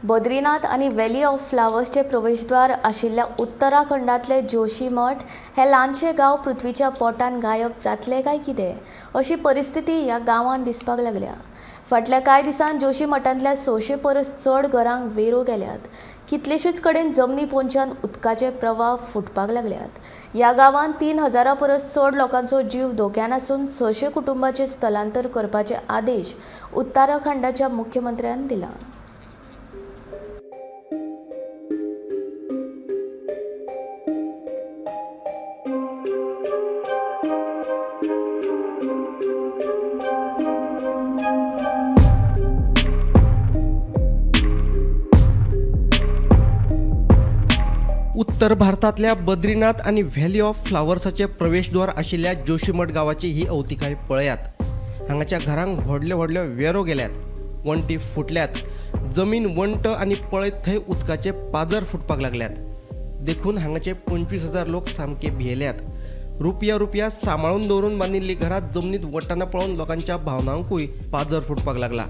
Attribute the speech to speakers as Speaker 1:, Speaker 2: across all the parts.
Speaker 1: बद्रीनाथ आनी valley of फ्लावर्सचे प्रवेशद्वार आशिल्ल्या उत्तराखंडांतले जोशीमठ हें ल्हानशें गांव पृथ्वीच्या पोटान गायब जातलें काय कितें अशी परिस्थिती ह्या गांवांत दिसपाक लागल्या. फाटल्या कांय दिसांत जोशीमठांतल्या 600 परस चड घरांक वेरो गेल्यात. कितलेशेच कडेन जमनी पोंच्यान उदकाचे प्रवाह फुटपाक लागल्यात. ह्या गांवांत 3000 परस चड लोकांचो जीव धोक्यान आसून 600 कुटुंबाचें स्थलांतर करपाचे आदेश उत्तराखंडाच्या मुख्यमंत्र्यान दिला.
Speaker 2: उत्तर भारतांतल्या बद्रीनाथ आनी व्हॅली ऑफ फ्लावर्साचे प्रवेशद्वार आशिल्ल्या जोशीमठ गांवाची ही अवतिकाय पळयात. हांगाच्या घरांक व्हडल्यो व्हडल्यो वेरो गेल्यात, वण्टी फुटल्यात, जमीन वण्ट आनी पळयत थंय उदकाचे पाजर फुटपाक लागल्यात. देखून हांगाचे 25,000 लोक सामके भियेल्यात. रुपया रुपया सांबाळून दवरून बांदिल्लीं घरां जमनीत वडटना पळोवन लोकांच्या भावनांकूय पाजर फुटपाक लागला.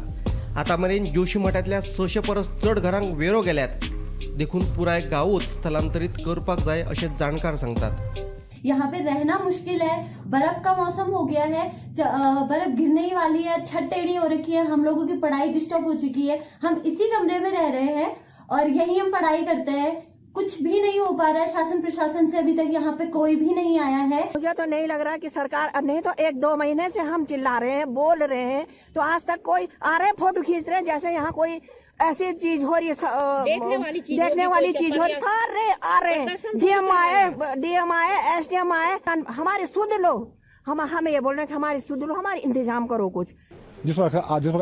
Speaker 2: आतां मेरेन जोशीमठांतल्या 600 परस चड घरांक वेरो गेल्यात. देखून पुराय गांवूच स्थलांतरीत करपाक जाय अशें जाणकार सांगतात.
Speaker 3: यहाँ पे रहना मुश्किल है. बर्फ का मौसम हो गया है, बर्फ गिरने ही वाली है, छत टेढ़ी हो रखी है, हम लोगों की पढ़ाई डिस्टर्ब हो चुकी है. हम इसी कमरे में रह रहे हैं और यही हम पढ़ाई करते हैं. कुछ भी नहीं हो पा रहा है. शासन प्रशासन से अभी तक यहाँ पे कोई भी नहीं आया है.
Speaker 4: मुझे तो नहीं लग रहा कि सरकार, नहीं तो 1-2 महीने से हम चिल्ला रहे हैं, बोल रहे हैं, तो आज तक कोई आ रहे हैं, फोटो खींच रहे हैं, जैसे यहाँ कोई ऐसी चीज हो रही है, देखने वाली चीज हो रही, सारे आ रहे हैं. डीएम आए, डीएम आए, एसडीएम आए, हमारे सुध लो. हम हमें ये बोल रहे हैं कि हमारी सुध लो, हमारे इंतजाम करो कुछ.
Speaker 5: जिस वक्त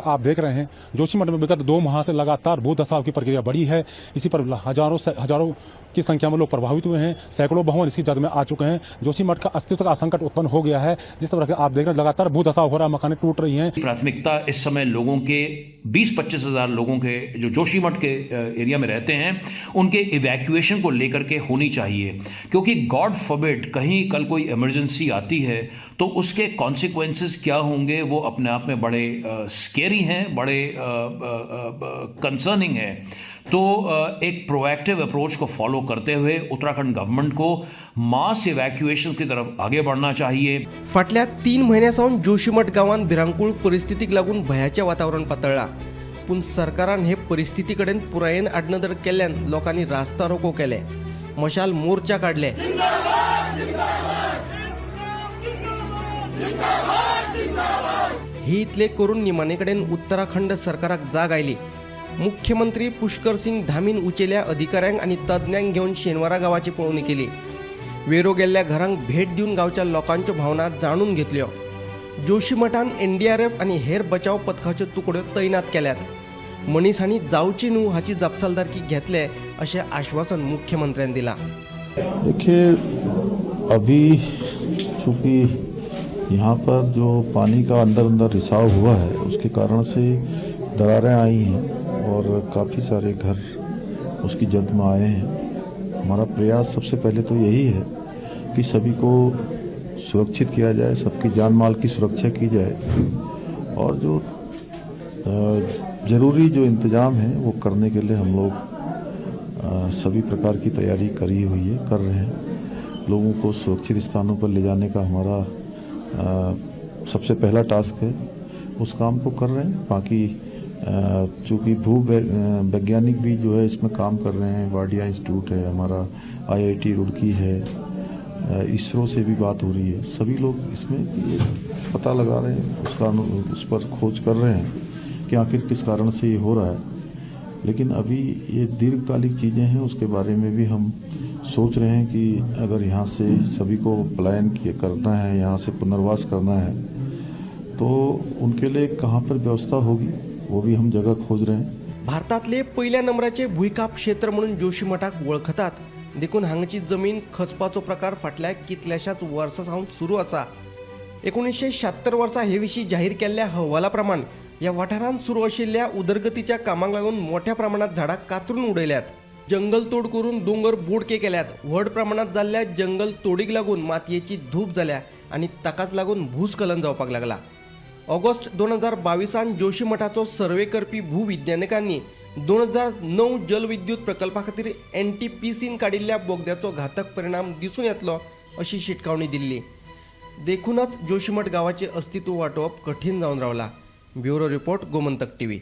Speaker 5: आप देख रहे हैं जोशीमठ में विगत 2 माह से लगातार भूधसाव की प्रक्रिया बढ़ी है. इसी पर हजारों की संख्या में लोग प्रभावित हुए हैं. सैकड़ों भवन इसकी जद में आ चुके हैं. जोशीमठ का अस्तित्व का संकट उत्पन्न हो गया है. जिस तरह आप देख रहे हैं लगातार भूधसाव हो रहा है, मकानें टूट रही हैं.
Speaker 6: प्राथमिकता इस समय लोगों के 20-25 हज़ार लोगों के जो जोशीमठ के एरिया में रहते हैं उनके इवैक्यूएशन को लेकर के होनी चाहिए, क्योंकि गॉड फॉरबिड कहीं कल कोई इमरजेंसी आती है तो उसके कॉन्सिक्वेंसेस क्या होंगे वो अपने आप में बड़े स्केरी हैं, बड़े कंसर्निंग हैं. तो एक प्रोएक्टिव अप्रोच को फॉलो करते हुए उत्तराखंड गवर्नमेंट को मास इवैक्यूएशन की तरफ आगे बढ़ना चाहिए.
Speaker 2: फाटल्या 3 म्हयन्यां सावन जोशीमठ गांवांत भिरांकूळ परिस्थितीक लागून भंयाचें वातावरण पातळ्ळां. पूण सरकारान हे परिस्थिती कडेन पुरायेन आडनदर केल्ल्यान लोकांनी रास्ता रोको केले, मशाल मोर्चा काडले. ही इतले करून निमाणे कडेन उत्तराखंड सरकाराक जाग आयली. मुख्यमंत्री पुष्कर सिंग धामीन उचेल्या अधिकाऱ्यांक आनी तज्ञांक घेवन शेनवारा गांवाची पळोवणी केली. वेरो गेल्ल्या घरांक भेट दिवन गांवच्या लोकांच्यो भावना जाणून घेतल्यो. जोशीमठान एनडीआरएफ आनी हेर बचाव पथकाच्यो तुकड्यो तैनात केल्यात. मनीस हांणी जावची न्हू हाची जापसालदारकी घेतले अशें आश्वासन मुख्यमंत्र्यान दिलां.
Speaker 7: देखिए, अभी चूँकि यहाँ पर जो पानी का अंदर अंदर रिसाव हुआ है उसके कारण से दरारें आई हैं और काफ़ी सारे घर उसकी जद में आए हैं. हमारा प्रयास सबसे पहले तो यही है कि सभी को सुरक्षित किया जाए, सबकी जान माल की सुरक्षा की जाए और जो ज़रूरी जो इंतज़ाम है वो करने के लिए हम लोग सभी प्रकार की तैयारी करी हुई है, कर रहे हैं. लोगों को सुरक्षित स्थानों पर ले जाने का हमारा सबसे पहला टास्क है, उस काम को कर रहे हैं. बाकी चूँकि भू वैज्ञानिक भी जो है इसमें काम कर रहे हैं, वाडिया इंस्टीट्यूट है हमारा, आईआईटी रुड़की है, इसरो से भी बात हो रही है. सभी लोग इसमें ये पता लगा रहे हैं, उसका उस पर खोज कर रहे हैं कि आखिर किस कारण से ये हो रहा है. लेकिन अभी ये दीर्घकालिक चीज़ें हैं, उसके बारे में भी हम सोच रहे हैं कि अगर यहाँ से सभी को पलायन करना है, यहाँ से पुनर्वास करना है तो उनके लिए कहाँ पर व्यवस्था होगी वो भी हम जगह खोज रहे हैं.
Speaker 2: भारतांतले पयल्या नंबराचे भूंयकांप क्षेत्र म्हणून जोशीमठाक वळखतात. देखून हांगाची जमीन खचपाचो प्रकार फाटल्या कितल्याशाच वर्सां सावन सुरू आसा. 1976 वर्सा हे विशीं जाहीर केल्ल्या अहवाला प्रमाण ह्या वाठारांत सुरू आशिल्ल्या उदरगतीच्या कामाक लागून मोठ्या प्रमाणात झाडां कातरून उडयल्यात. जंगल तोड करून दोंगर बोडके केल्यात. व्हड प्रमाणात जाल्ल्या जंगल तोडीक लागून मातयेची धूप जाल्या आनी ताकाच लागून भूस्खलन जावपाक लागला. ऑगस्ट 2022 जोशीमठाचो सर्वे करपी भूविज्ञानिकांनी 2009 जलविद्युत प्रकल्पा खातीर एनटीपीसीन काडिल्ल्या बोगद्याचो घातक परिणाम दिसून येतलो अशी शिटकावणी दिल्ली. देखूनच जोशीमठ गांवाचें अस्तित्व वाटोवप कठीण जावन रावला. Bureau report, Gomantak TV.